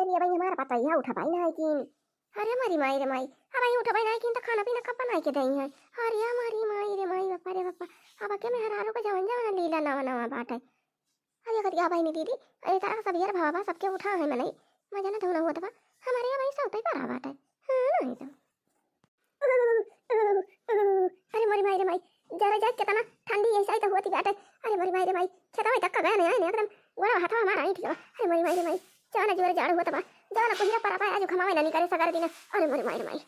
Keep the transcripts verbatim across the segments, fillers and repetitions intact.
ये भाई हमारा पतोहिया उठबइ नाहीं कीन। अरे मोरी माई रे माई, अबहीं उठबइ नाहीं कीन त खाना पीना कब बनाइ के देइहैं? अरे मोरी माई रे माई, बापा रे बापा, अब के मेहरारू क जवन जवन लीला नवा नवा बाटइ। अरे कतिया बहिनी दीदी, अरे तारा सबेर भवा बा, सबके उठा है मनई, मजा न धुन होत बा, हमरे अबहीं सौतइ परा बाटइ। हाँ, नाहीं त। अरे मोरी माई रे माई, जरा जा, केतना ठंडी ऐसा ही तो होती बाटे। अरे मोरी माई रे माई, खेतवा तक का गया नहीं, एकदम गोड़ा हाथवा हमारा आई ठीक बा। अरे मोरी माई रे माई, जाना जोर जाड़ होत बा, जाना कुहिरा परा पाए, आज घमावे ना निकरे सगर दिन। अरे मोरी माई रे माई,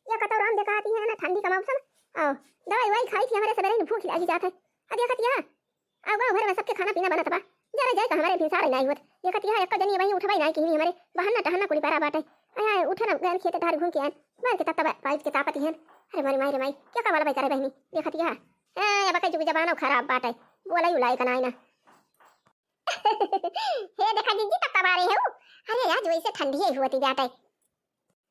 या कतौ राम देखाती है ना ठंडी का मौसम। आओ, दवाई वाई खाई थी, हमरे सबेरे ही भूख लागी जात है। आ देखत या, अब गाँव भर में सबके खाना पीना बनत बा। जरा जाए का हमरे भिनसार नाहीं होत। देखत यह एक्को जनी वहीं उठबइ नाहीं किहिन, हमरे बहन्ना टहन्ना कुली परा बाटे। आया उठे ना गैल खेते धार घूम के आएन। मार के तत्ता बा-, पाइप के तापत हन। अरे मोरी माई रे माई, क्या का वाला भाई करे बहिनी? देखत यह। ए, अब कई जुग जमाना खराब बाटे। बोला यू लायक नाहीं ना। हे देखा जिज्जी तत्ता बारे है उ। अरे आज वैसे ठंडी ही होती बाटे।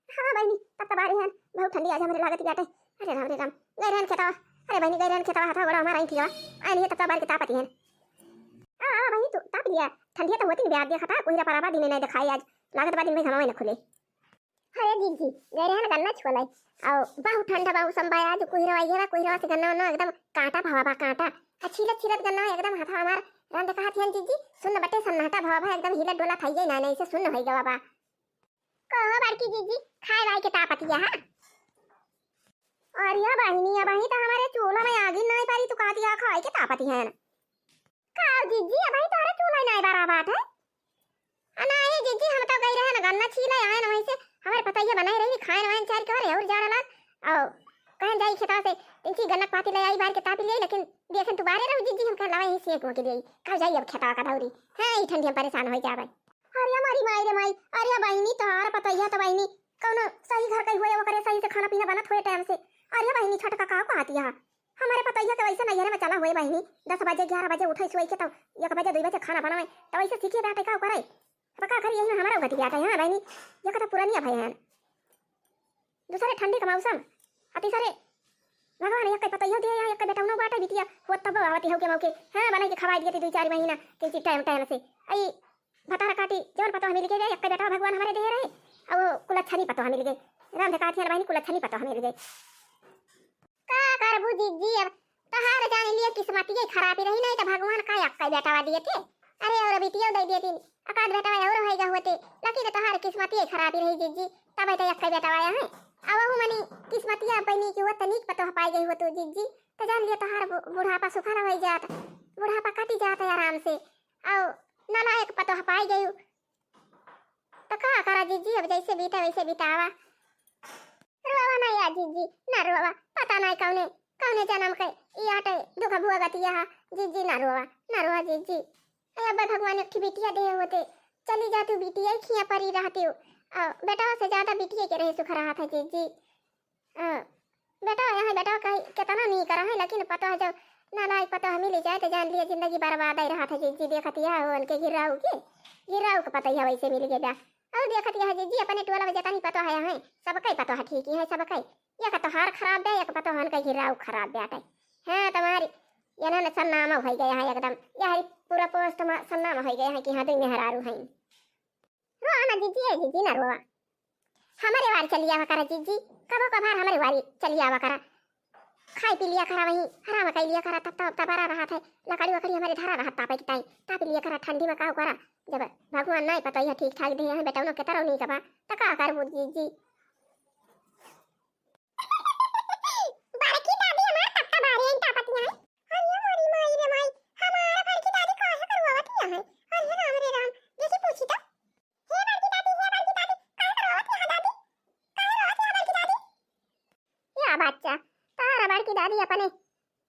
हाँ बहिनी, तब तो बारी हन, बहुत ठंडी आज हमरे लागत बाटे। अरे राम रे राम, गए रहन खेतवा। अरे बहिनी, गए रहन खेतवा, हाथवा गोड़ा हमारा ही ठीक बा। आए नहीं तब तो बारी के तापत हन। आ, आ बहिनी, तू ताप लिया, ठंडिया तो होती नहीं, देखा था, कोई रपा रपा दिन नहीं दिखाई आज, लागत बा दिन में घमावे न खुले। अरे जिज्जी, गए रहन गन्ना छुअले, आओ बहुत ठंडा बा मौसम बा आज, कुहिरवा ये बा, कुहिरवा से गन्ना उन्ना एकदम कांटा भवा बा, कांटा। आ छीलत छीलत गन्ना एकदम हाथवा हमार रंग कहा थियन जिज्जी, सुन्न बटे सन्नाटा भवा बा, एकदम हिलत डोला खाई जाई ना, नहीं से सुन्न होई गवा बा। कहो बड़की जिज्जी, खाए वाए के तापतिया है? अरे बहिनी, अबहीं तो हमरे चूल्हा में आगी नहीं पारी, तू कहतिया खाए के तापतिया है ना? का जिज्जी, अबहीं तोहरे चूल्हा नहीं बरा बात है? आ नहीं जिज्जी, हम तो गई रहे ना गन्ना छीले आए ना, वहीं से हमरे पतैया बनाए रही, खाए वाए चार के और जाड़ा लाग। आओ, कहें जाई खेतवा से, इनकी गन्ना पाती ले आई, बार के तापी ले आई, लेकिन देखें तू बारे रहू जिज्जी, हम कह लवा यहीं से एक के लिए, कब जाई अब खेतवा का दौरी? हाँ, ई ठंडी हम परेशान हो जावे। अरे हमारी माई रे माई, अरे बहिनी, तोहार पतैया तो बहिनी कौनो सही घर कई होए, ओकरे सही से खाना पीना बनत होए टाइम से। अरे बहिनी, छोटका का कहतिया? हमारे पतैया तो वैसे नैहरे में चला हुए बहिनी, दस बजे, ग्यारह बजे उठे सोई के, तब एक बजे, दुई बजे खाना बनावे, तो वैसे सीखे बाटे का करे? अब का करी, यही में हमारा उगति बाटे, हाँ बहिनी, ये कथा पुरानिया भय है। दूसरे ठंडी का मौसम, आ तीसरे भगवान एक पतैया दे, या एक बेटा उनो बाटे बिटिया, हो तब आवती हो के मौके, हाँ, बनाई के खवाई दिए थे दुई चार महीना, के टाइम टाइम से। आई भतार काटी, जवन पतोह मिल गए, एक बेटा भगवान हमारे दे रहे, अब वो कुलच्छनी पतोह मिल गए। राम धकाथिया बहिनी कुलच्छनी पतोह मिल गए। का करबू जिज्जी, अब तोहार जान लिया किस्मतिये खराबी रही, नहीं तो भगवान का एक्कै बेटवा दिए थे। अरे और बिटियो दे दिए थे, एकाध बेटवा और होएगा होते, लेकिन तोहार किस्मतिये खराबी रही जिज्जी, तब तो एक्कै बेटवा आया है। अब वो मनी किस्मतिया बनी कि वो तनिक पतोह पाई गई हो तू जिज्जी, तो जान लिया तोहार बु-, बुढ़ापा सुखर हो जात, बुढ़ापा कटी जात है आराम से। और नालायक पतोह पाई गई, तो का करा जिज्जी, अब जैसे बीता वैसे बितावा। रोवा ना या जिज्जी, ना रोवा, पता नहीं कौने, कौने जन्म के ई आटे दुख भोगतिया हा, जिज्जी ना रोवा, ना रोवा जिज्जी। अरे अब्बा भगवान एक ठे बिटिया दे होते, चली जाती बिटिया खिया परी रहती हो। आ, बेटवा से ज्यादा बिटिया के रहे सुख रहा था जिज्जी। आ, बेटा, यहाँ बेटा कहीं केतना नीक रहे, लेकिन पतोह जब नालायक पतोह मिल जाए, तो जान लिया जिंदगी बर्बाद ही रहा था। जिज्जी देखतिया हो उनके घिराऊ के, घिराऊ के पतैया वैसे मिल गए बा। और देखतिया है जिज्जी अपने टोला में जतनी पतोह है, हैं, सबके पतोह ठीक ही है, सबके। एक तोहार खराब बे, एक पतोह उनके घिराऊ खराब बे आटे। हाँ, तुम्हारी ये ना सन्नामा हो गया है एकदम, यह पूरा पोस्ट में सन्नामा हो गया है कि हाँ, दुई मेहरारू हैं। रोआ ना जिज्जी, ए जिज्जी ना रोआ। हमरे वारी चली आवा करा जिज्जी, कबो कभार हमरे वारी चली आवा करा। खाई पी लिया करा वहीं, आराम कर लिया करा, तब तब तब बरा रहा था, लकड़ी वकड़ी हमरे धरा रहा तापे की ताई, ताप लिया करा ठंडी में का करा। जब भगवान नहीं पता यह ठीक ठाक दे हैं बेटा उन्हों के तरह नहीं कबा, तो का करबू जिज्जी? बड़की दादी हमार तब तब आ रही हैं तापतियां। अरे मोरी माई रे माई, हमार बड़की दादी काहे करवावतिया है? अरे राम रे राम, देखी पूछी तो। हे बड़की दादी, हे बड़की दादी, काहे रोवत है दादी? काहे रोवत है बड़की दादी? या बच्चा, तारा बड़की दादी अपने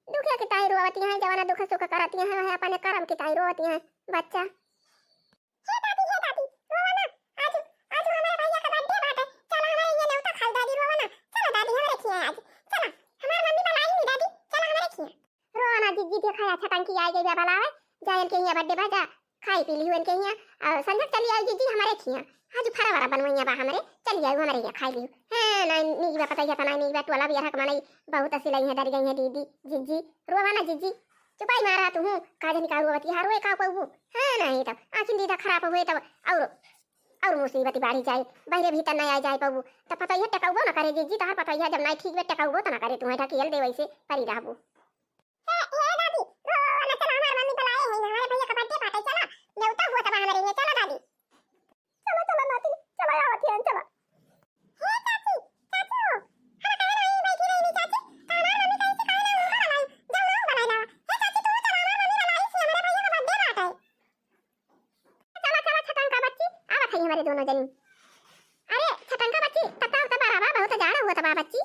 दुखिया की ताई रोवती हैं, जवाना दुख सुख करती हैं, वह अपने कर्म की ताई रोवती हैं, बच्चा। हे दादी, हे दादी, रोवा ना, आज, आज हमारे भैया का बर्थडे बाटे, चला हमारे ये नेवता खाई दादी, रोवा ना, चला दादी हमारे खिया आज, चला, हमारे मम्मी बुलाई नहीं दादी, चला हमारे खिया। रोवा ना जिज्जी, देखा या छटंकी आई गई बा बुलावे, जा इनके यहाँ बर्थडे बा, जा खाई पी लियो इनके यहाँ, और संझक चली आई जिज्जी हमारे खिया। आज फरा वरा बनवैया बा हमरे, चली आऊ हमरे यहाँ खाई लियो। हाँ, ना नीक बा पतैया, ना नीक बा टोला बियाह का मनई, बहुत असी लई है, डर गई है दीदी, जिज्जी, रोवा ना जिज्जी, चुपाई मारा तू हूँ, का जनी का रोवती हारो का कहू, हाँ नहीं तब आखिन दीदा खराब हुए तब और मुसीबत बाढ़ी जाए, बहिरे भीतर नहीं आ जाए पाबू। त पतोहिया टेकउबो न करे जिज्जी, तहार पतोहिया जब नहीं ठीक बे टेकउबो त न करे, तुहैं ढकेल दे वैसे परी रहबू। ए, ए दादी, रो न चला, हमार मम्मी बुलाए हैं, हमारे भैया का बर्थडे पार्टी, चला, नेवता हुआ तब हमारे लिए, चला दादी। चला, चला नाती, चला आवत हैं, चला। हे चाची, चाची हो, हम कहे रही बैठी रही चाची, तो हमार मम्मी कही से कहे ना उनका बनाई, जाओ ना बनाई लावा। हे चाची, तू चला, हमार मम्मी बनाई से हमारे भैया का बर्थडे पार्टी। चला, चला, छटंका बच्ची, आवत है हमारे दोनों जनी। अरे, छटंका बच्ची, तत्ता उत्ता बराबा, बहुत जाड़ा हुआ तबा बच्ची।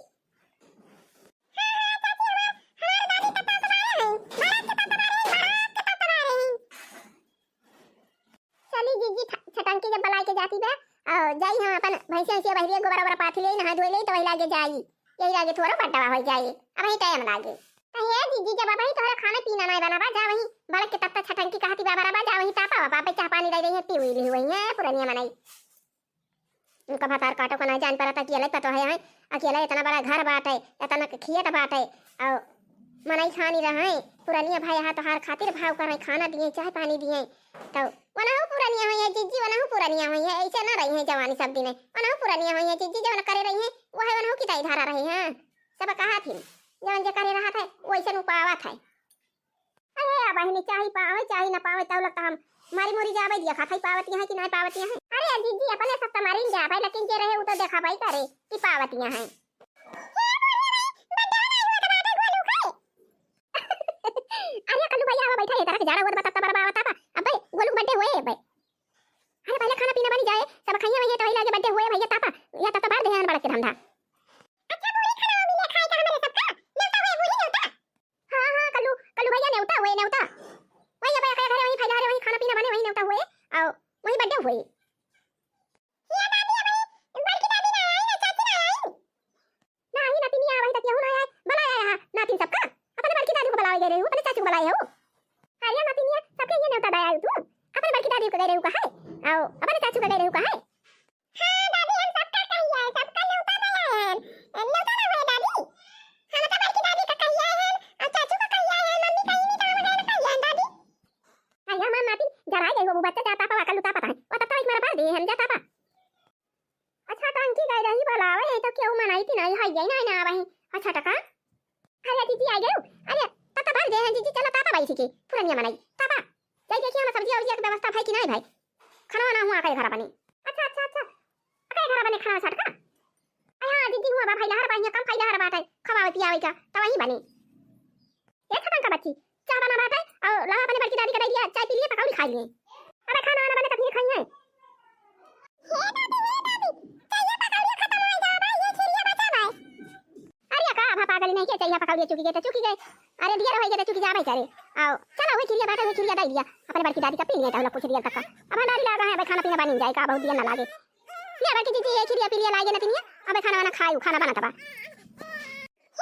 हाँ, हाँ, चाची, हमार, हमार दादी तत्ता उत्ता बारे हैं, बारात के तत्ता बारे हैं, बारात के तत्ता बारे हैं। चली जिज्जी, छ-, छटंकी जब बलाए के जाती बा, और जाई हम अपन भैंसिया, भैंसिया बहरिया गोबर ओबर पाथी ले, नहा धोए ले, तो वही लागे जाई। यही लागे थोड़ा बड्डवा हो जाए, अब ही टाइम लागे। तो हे जीजी, जब अबही तोहरा खाना पीना नहीं बना बा, जा वहीं बड़क के तत्ता छटंकी कहती बाबा रबा, जा वहीं तापा बाबा, चाह पानी दे दे, पी हुई ली वहीं है पुरनिया मनई। उनका भतार काटो का नहीं जान पड़ता, अकेले पतो है, हैं? अकेले इतना बड़ा घर बाटे, इतना खेत बाटे, और मनई खानी रहे, पुरनिया भाई हा तोहार खातिर भाव करे, खाना दिए, चाह पानी दिए, तो वनहु पुरनिया हुई है जीजी, वनहु पुरनिया हुई है, ऐसे ना रही है जवानी सब दिन, वनहु पुरनिया हुई है जीजी, जवन करे रही है, वह वनहु की दाई धारा रही है। सब कहा थी, जवन जे करे रहा था, वैसे नु पावा था। अरे, अब बहिनी, चाही पावे, चाही ना पावे, तब लगता हम मरी मुरी जावे दिया, खात ही पावती हैं कि नहीं पावती हैं। अरे, जीजी, अपने सब तो मरी जावे, लेकिन जे रहे, वो तो देखा भाई करे कि पावतियां हैं। अरे, कल्लू भैया, आवा बैठा है, तरह के जाड़ा हुआ, बता, तब बरबा आवता बा। अबे, गोलू के बर्थडे हुए, अबे। अरे, पहले खाना पीना बनी जाए, सब खाइए भैया, तो वही लागे बर्थडे हुए भैया, तापा, या तब तो बार देहे बड़ा के धंधा। अच्छा, बूढ़ी खाना मिले खाए का हमारे सबका, नेवता हुए, बूढ़ी नेवता। हाँ, हाँ, कल्लू, कल्लू भैया नेवता हुए, नेवता। वही अब आके घरे वही फैला रहे, वही खाना पीना बने, वही नेवता हुए, और वही बर्थडे हुए। ये दादी, हमारी बड़की दादी ना आई, ना चाची ना आई। ना आई, नातिनिया वही तक यहू ना आए, बुलाया यहाँ, नातिन सबका। अपने बड़की दादी को बुलावे गए रहे हो, अपने चाची को बुलाए हो। अरे नातिनिया, सबके ये नेवता दे आयो तू। अपने बड़की दादी को गए रहे हो कहा है? आओ, अपने चाची को गए रहे हो कहा है? हाँ दादी, हम सबका कहिया है, सबका न्योता दे आए हैं। न्योता ना होए दादी, हम तो बड़की दादी का कहिया है, और चाचू का कहिया है, मम्मी कहीं नहीं काम गए ना कहिया है दादी। अरे हमार नाती जरा गई हो, वो बच्चा जाता पा, कल उता पता है, वो तब तो एक मेरा भर दिए हम जाता पा। अच्छा, टंकी गई रही बुलावे, तो क्यों मनाई थी नहीं, है यही नहीं ना वही। अच्छा टका, अरे दीदी आ गयो। अरे तब तो भर गए हैं जीजी, चलो तापा बैठी के पुरनिया मनाई, तापा। जाई देखिए हम सब्जी उब्जी के व्यवस्था भाई कि नहीं भाई, खाना वाना हुआ आके घर बनी। अच्छा अच्छा अच्छा, आके घर बने खाना छटका। अरे हाँ दीदी हुआ बा भाई लहर बा, यहाँ कम खाई लहर बाटे, खवावे पियावे का तो वही बनी। ये छटंका बच्ची, चाह बना बाटे और लावा अपने बड़की दादी का दे दिया, चाय पी लिए, पकौड़ी खा लिए। अबे खाना वाना बने तब फिर खाइए। हे दादी, हे दादी, चाय पकौड़ी खत्म हो गया बा, ये खीरिया बचा बा। अरे का भा पागल नहीं के, चाय पकौड़ी चुकी गए तो चुकी गए। अरे दिया रहे गए तो चुकी जाबे करे। आओ चलो, वही खीरिया बाटे, वही खीरिया दे दिया, अपने बड़की दादी का पी लिए तो लोग कुछ दिया तक का। अब भंडारी लागा है, अबे खाना पीना बनी जाए का, बहुत दिया ना लागे। ले बड़की जीजी, ये खीरिया पी लिया लागे नतिनिया, अबे खाना वाना खायू, खाना बना तबा।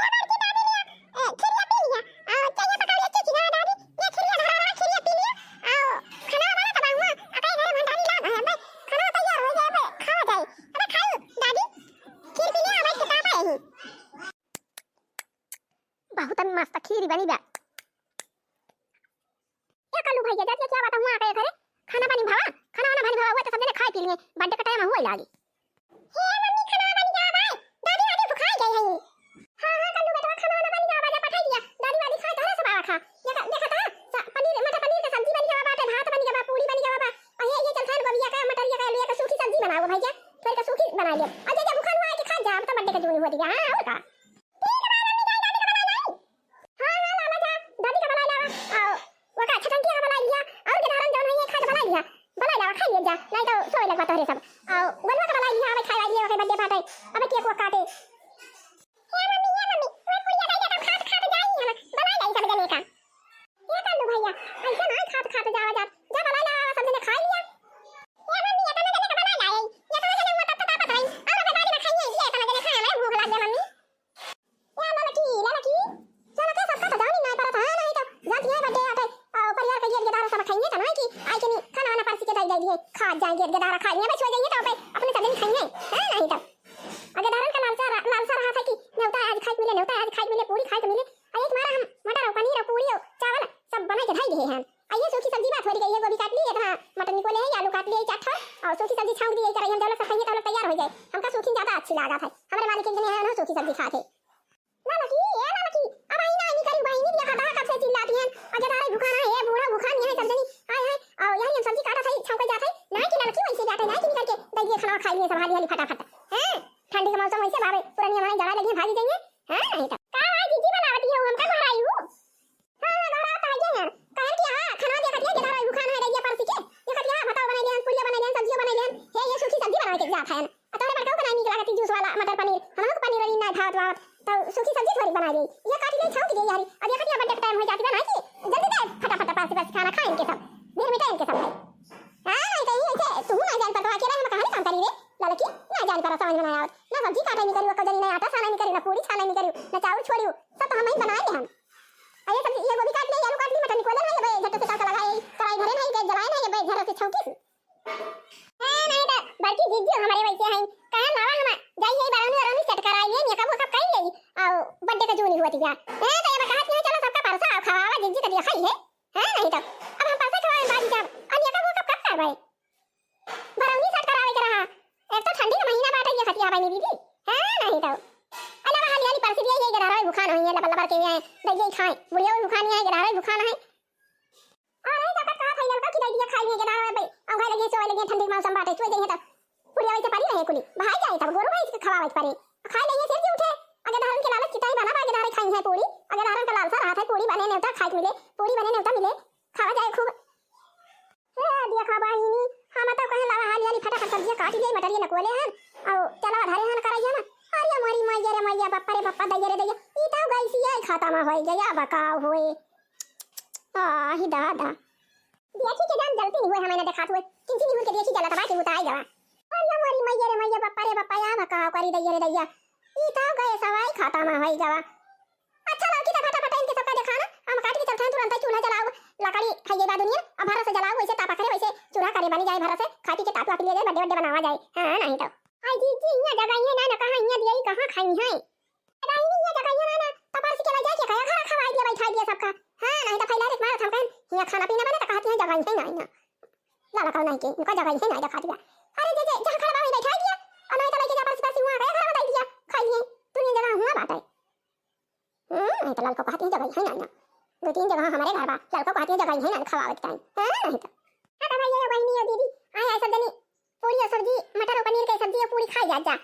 ये बड़की दादी लिया, ए, खीरिया पी लिया, आ, चाय पकौड़ी अच्छी चीज है दादी, ये खीरिया धरा रहा, खीरिया पी लिया, आ, खाना बना तब हुआ, अकाई घर भंडारी लाग है, बे, खाना तैयार हो जाए, बे, खावा जाए, अबे खाओ दादी, खीर पी लिया, बैठ के तापा यही। बहुत मस्त खीर बनी बा। ए कल्लू भैया, जातिया क्या बात हुआ आके घरे? खाना पानी भवा, खाना वाना पानी भवा हुआ तो सब जने खाए पी लिए, बर्थडे का टाइम हुआ लागी। हे मम्मी, खाना बन गया भाई, दादी वादी भुखाई गई है। हाँ हाँ कल्लू बेटवा, खाना वाना बन गया, बाजा पठाई दिया, दादी वादी खाए तोहरे सब आवा खा। देखा देखा था, स-, पनीर, मटर पनीर का सब्जी बन गया बाटे, भात बन गया बा, पूरी बन गया बा, और ये ये चल खान गोबिया का, मटरिया का, आलू का सूखी सब्जी बनाओ भैया, थोड़ी का सूखी बना लिया, और जे जे भुखान हुआ आके खा जा, अब तो बर्थडे का जून हुआ दिया। हाँ और का। ठीक है भाई, मम्मी जाए दादी का बना लाई। हाँ, हाँ, लाला जा, दादी का बलाए लावा। आ, वका छटंकिया का बलाए लिया, और के धारन जौन है, ये खा के बलाए लिया। बलाए लावा, खाई लिया जा, नहीं तो सोए लगवा तोहरे सब। आ, गोलुआ का बलाए लिया, अबे खाए वाली है, वके बर्थडे पार्टी। अबे केक वो काटे। हे मम्मी, हे मम्मी, तुम्हें पुड़िया दे दे, तब खात, खात जाई हम। बलाए लाई सब जने का। ए कल्लू भैया, ऐसे ना खात, खात जावा जा। जा बलाए लावा, सब जने खाई लिया। ए मम्मी, ये तो मैं जने का बलाए लाई। ये तो मैं जने हुआ तब तो तापत रही। और मैं दादी ना खाई है, ये तो मैं जने खाए, हमें भूख लग गया मम्मी। ए ललकी, ललकी, चल के सबका तो जानी नहीं पड़त है, नहीं तो जाती है बर्थडे आटे, और परिवार के गेट गेदारा सब खाइए तो नहीं कि आई के नहीं खाना वाना परसी के दे दे दिए, खा जाए गेट गेदारा खाइए, बस हो जाइए तो पे अपने सब दिन खाइए, है नहीं तो। अगे दारन का लालसा रहा, लालसा रहा था कि नेवता आज खाए के मिले, नेवता आज खाए के मिले, पूरी खाए के मिले। आ एक मारा हम मटर और पनीर और पूरी और चावल सब बना के धई दिए हैं। आ ये सूखी सब्जी बात हो रही है, गोभी काट ली, इतना मटर निकोले है, आलू काट लिए चार ठो, और सूखी सब्जी छौंक यही तरह हम जब लोग सब खाइए, तब लोग तैयार हो जाए। हमका सूखी ज्यादा अच्छी लागत है। हमारे मालिक एक दिन यहाँ ना सूखी सब्जी खाते। ललकी, ए ललकी, अब आई ना, आई नहीं करी, बहिनी भी खाता है, कब से चिल्लाती हैं, और जदारे भूखा ना है, बूढ़ा भूखा नहीं है, सब जनी, हाय हाय, और यही हम सब्जी काटा था, छौंके जाते, ना कि ललकी वैसे जाते, ना कि निकल के, दे दिए खाना, खाई लिए सब हाली हाली फटाफट। हैं? ठंडी के मौसम वैसे बावे, पुरानी हमारे जड़ा लगी, भागी जाइए। हैं? नहीं तो। का भाई, जीजी बनावती है, हमका घर आई हूँ। हाँ, हाँ, घबरात है ये यार। कहन कि हाँ, खाना देखत ये, गेदहरवा भूखान है, रहिया परसी के। देखत ये, हाँ, भात बनाई लेन, पूड़िया बनाई लेन, सब्जिया बनाई लेन। हे, ये सूखी सब्जी बनावे के जात है। आ तोहरे बड़का को नहीं नीक लागत जूस वाला मटर पनीर। हम लोग पनीर वनीर ना खावत वावत। तो सूखी सब्जी थोड़ी बनाई ले। ये काट ले, छौंक दे यार। अब देखत ये, बड्डे टाइम हो जाती बा ना कि जल्दी दे, फटाफट परसी परसी खाना खाए इनके सब। भीड़ मिटाए इनके सब भाई। हाँ, नहीं तो ये ऐसे तू ना जान पर तो अकेला हम कहाँ काम करी रे? ललकी, ना जान पर समझ में ना आवत। ना सब्जी काटे नहीं करी, कजरी ना आटा साना नहीं करी, ना पूड़ी छाना नहीं करी, ना चाउर छोड़ी। सब तो हम ही बनाए हम। अरे सब्जी, ये गोभी काट ले, आलू काट ले, मटर निकोले नहीं बे, झट से तड़का लगाए, कढ़ाई धरे नहीं, गैस जलाए नहीं बे, झट से छौंकी से। ए, नहीं तो बड़की जीजी हमारे वैसे हैं, कहे लावा हम जाइए बरौनी वरौनी सेट कराइए, मेकअप वेकअप कर लिए, और बर्थडे का जूनी हुआ थी यार। ए, तो ये कहा कि चलो सबका परसा और खवावा, जीजी का दिया खाई है। है नहीं तो अब हम परसा खवाए बाद में जाब, अब मेकअप वेकअप कब करवाए? बरौनी सेट करावे के रहा। एक तो ठंडी का महीना बाटे, ये खतिया बानी दीदी। है नहीं तो। अला हाली हाली परसी दिया, ये गेदहरवा भूखान होई है, लबर लबर के ये दे ये खाए। बुढ़िया भी भूखान है, गेदहरवा भूखान है। और नहीं तो कब कहा था, ललका की दे दिया खाई है, गेदहरवा भाई। अंगाई लगे, सोए लगे, ठंडी के मौसम बाटे, सोए जाइए तब। बुढ़िया वैसे परी रहे कुली। बहाई जाए तब, गोरू भैंस के खवावे के परे। खाए लेंगे, फिर जी उठे। अगे धारन के लालच किताई बना बा, अगे धारे खाई है पूड़ी। अगे धारन का लालसा रहा था, पूड़ी बने नेवता खाए के मिले, पूड़ी बने नेवता मिले। खावा जाए खूब। हे देखा बहिनी, हम तो कहे लावा हाली हाली फटाफट सब्जिया काट लिए, मटरिया नकुले हन, और चला धरे हन करैया में। अरे मोरी मैया रे मैया, बप्पा रे बप्पा, दैया रे दैया, ई तो गैसिया ही खत्म हो गया, बकाव होए। आ ही दादा। देखी के जान जलती नहीं हुए, हमें ना देखात हुए, किंची निहुर के देखी जला तबा के उताई गवा। अरे मोरी मैया रे मैया, बप्पा रे बप्पा, या बकाव करी दैया रे दैया, ई तो गैसवा ही खत्म हो गवा। अच्छा लड़की, तो फटाफट इनके सबका देखा ना, हम काट के चलते हैं तुरंत ही, चूल्हा जलाओ, लकड़ी है ये बा दुनिया, अब भर से जलाओ, वैसे तापा करे, वैसे चूल्हा करे बनी जाए, भर से खा पी के ताप वाप लिया जाए, बर्थडे बर्थडे बनावा जाए। हाँ, नहीं तो। आई जीजी, यहाँ जगह ये ना, ना कहाँ यहाँ दिया, कहाँ खाई है? अरे नहीं, यहाँ जगह ये ना, ना, तो परसी के ला जाए के कहा, घर खवाई दिया, बैठा दिया सबका। हाँ, नहीं तो फैला रे मार हम कहें, यहाँ खाना पीना बने तो कहती है जगह ही नहीं ना। लाला कौन है के, उनका जगह ही नहीं दिखा दिया। अरे जे, जे, जहाँ खड़ा बा वहीं बैठा दिया, और नहीं तो लेके जा परसी परसी वहाँ गया, घर बताई दिया, खाई लिए, दुनिया जगह हुआ बात है। हम्म, नहीं तो ललको कहती है जगह ही नहीं ना। दो तीन जगह हमारे घर बा, ललको कहती है जगह ही नहीं खवावे के टाइम। हाँ, नहीं तो। हाँ, तो भाई, ये बहिनी, ये दीदी, आए, आए सब जनी, पूड़ी और सब्जी, मटर और पनीर के सब्जी और पूड़ी खाई जा, जा।